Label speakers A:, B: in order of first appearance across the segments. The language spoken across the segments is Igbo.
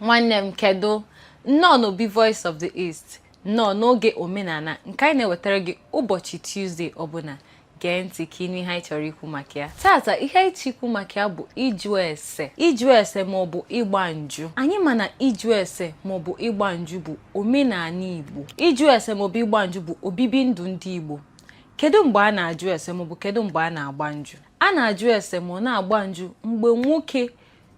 A: Nwanne m, kedu? Nnọọ n'obi Voice of the East, nnọọ n'oge omenala nke anyị na-ewetara gị ụbọchị Tuesday ọbụla. Gee ntị ka ịnụ ihe anyị chọrọ ikwu maka ya tata. Ihe anyị chọrọ ikwu maka ya bụ ịjụ ese, ịjụ ese maọbụ ịgba nju. Anyị ma na ịjụ ese maọbụ ịgba nju bụ omenala Igbo. Ịjụ ese maọbụ ịgba nju bụ obibi ndụ ndị Igbo. Kedu mgbe a na-ajụ ese maọbụ kedu mgbe a na-agba nju? A na-ajụ ese ma ọ na-agba nju mgbe nwoke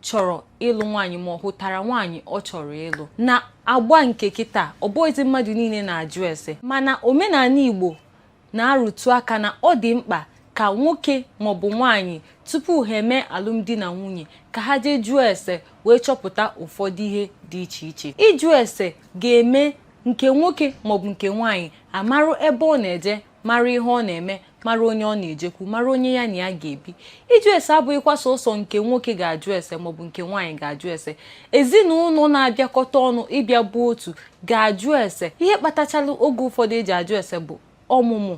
A: chọrọ ịlụ nwaanyị ma ọ hụtara nwaanyị ọ chọrọ ịlụ. Na agba nke kịta, ọ bụghịzi mmadụ niile na-ajụ ese, mana omenala Igbo na-arụtụ aka na ọ dị mkpa ka nwoke maọbụ nwaanyị, tupu ha eme alụmdi na nwunye, ka ha jee jụọ ese wee chọpụta ụfọdụ ihe dị iche iche. Ịjụ ese ga-eme nke nwoke maọbụ nke nwaanyị amarụ ebe ọ na-eje, mara ihe ọ na-eme, mara onye ọ na-ejekwu, mara onye ya na ya ga-ebi. Ịjụ ese abụghịkwa sọsọ nke nwoke ga-ajụ ese maọbụ nke nwaanyị ga-ajụ ese. Ezinụlọ na-abịakọta ọnụ ịbịa bụ otu ga-ajụ ese. Ihe kpatachalụ oge ụfọdụ eji ajụ ese bụ ọmụmụ.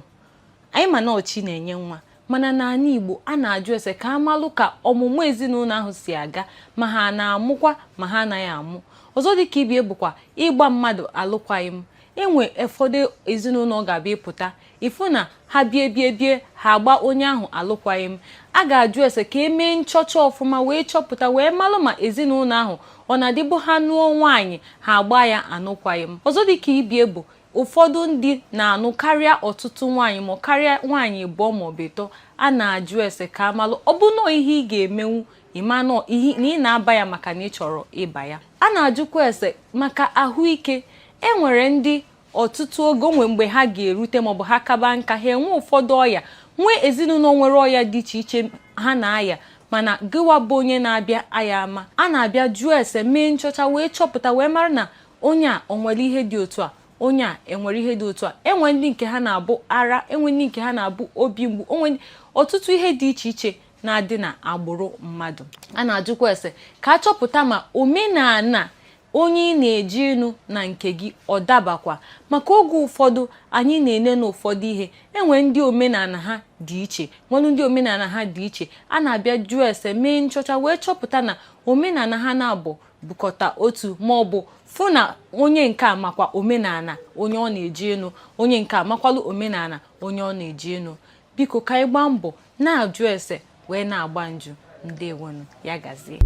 A: Anyị ma na ọ Chi na-enye nwa, mana n'ala Igbo a na-ajụ ese ka a malụ ka ọmụmụ ezinụlọ ahụ si aga, ma ha na-amụkwa ma ha anaghị amụ. Ọzọ dị ka ibie bụkwa ịgba mmadụ alụkwaghịm. Enwe ụfọdụ ezinụlọ ga-abịa ịpụta ịfụ na ha bie bie bie, ha agba onye ahụ alụkwaghịm. A ga-ajụ ese ka e mee nchọcha ọfụma wee chọpụta wee malụ ma ezinụlọ ahụ ọ na-adịbụ ha nụọ nwaanyị, ha agba ya anụkwaghịm. Ọzọ dị ka ibie bụ ụfọdụ ndị na-anụ karịa ọtụtụ nwaanyị ma karịa nwaanyị ịbụọ maọbụ ịtọ. A na-ajụ ese ka amalụ ọ bụ nọọ ihe ị ga-emenwu, ịma nọọ ihe na ị na-aba ya maka na ị chọrọ ịba ya. A na-ajụkwa ese maka ahụike. E nwere ndị ọtụtụ oge onwe mgbe ha ga-erute maọbụ ha kaba nka, ha enwe ụfọdụ ọya, nwee ezinụlọ nwere ọya dị iche iche ha na-aya, mana gịwa bụ onye na-abịa aya ama. A na-abịa jụọ ese, mee nchọcha wee chọpụta wee mara na onye a o nwere ihe dị otu a, onye a enwere ihe dị otu a. Enwe ndị nke ha na-abụ ara, enwe ndị nke ha na-abụ obi mgbu, onwe ọtụtụ ihe dị iche iche na-adị na agbụrụ mmadụ. A na-ajụkwa ese ka a chọpụta ma omenala onye ị na-eji ịnụ na nke gị ọ dabakwa, maka oge ụfọdụ anyị na-ene n'ụfọdụ ihe, enwe ndị omenala ha dị iche, nwere ndị omenala ha dị iche. A na-abịa jụọ ese, mee nchọcha wee chọpụta na omenala ha na-abụ bukọta otu, ma ọ bụ fụ na onye nke a makwa omenala onye ọ na-eji ịnụ, onye nke a makwalụ omenala onye ọ na-eji ịnụ. Biko, ka anyị gbaa mbọ na-ajụ ese wee na-agba nju. Ndewonu, ya gazie.